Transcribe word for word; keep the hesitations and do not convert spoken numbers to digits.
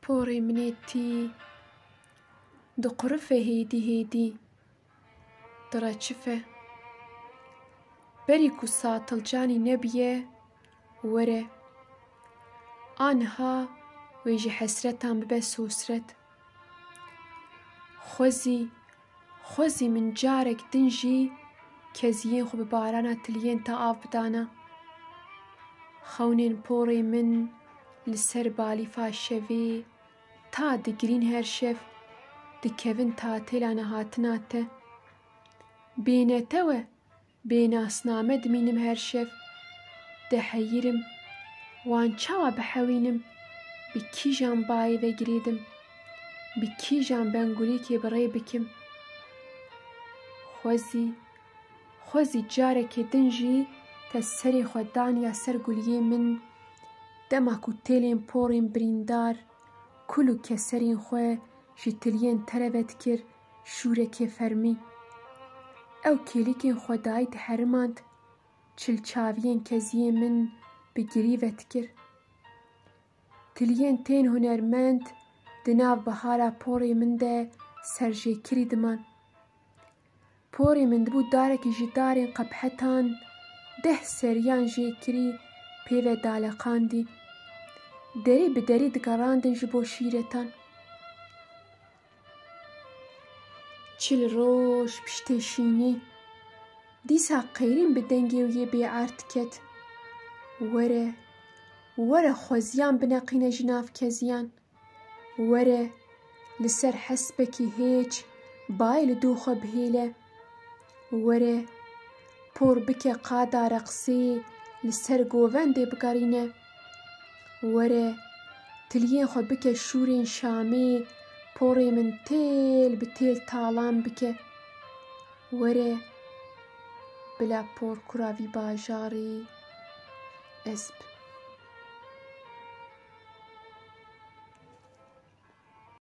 Porê min ê tî, diqurife hêdî hêdî, direçife. Berî ku satilcanî nebiye, were. A niha wê ji hesretan bibe sosret. Xwezî, xwezî min carek din jî keziyên xwe bi barana tiliyên te av bidana. Xewnên porê min li ser balîfa şevê ta digirîn her şev, dikevin tatêla nehatina te. Bêne te we, bê nasname dimînim her şev. Diheyîrim, wan çawa bihewînim? Bi kîjan bayê ve girêdim? Bi kîjan bengulîkê bi rê bikim? Xwezî, xwezî carekê din jî te serê xwe daniya ser guliyê min. Dema ku têlên porên birîndar, kul û keserên xwe ji tiliyên te re vedikir, şûrekê fermî. Ew kêlîkên xwe dayî diherimand, çilçaviyên keziyên min bi girî vedikir. Tiliyên tên hunermend di nav bihara porê min de serjêkirî diman. Porê min dibû darekî ji darên qephetan, deh seriyan jêkirî pê ve daleqandî. Derî bi derî digerandin ji bo şîretan. Çil roj piştê şînî, dîsa qêrîn bi dengê wî yê bêerd diket. Were, were xweziyan bineqîne ji nav keziyan. Were, li ser hespekî hêç bayê li dû xwe bihêle. Were, por bike qada reqsê li ser govendê bigerîne. Were, tiliyên xwe bike şûrên Şamê, porê min têl bi têl talan bike. Were, bila por kura vî bajarî, ez bi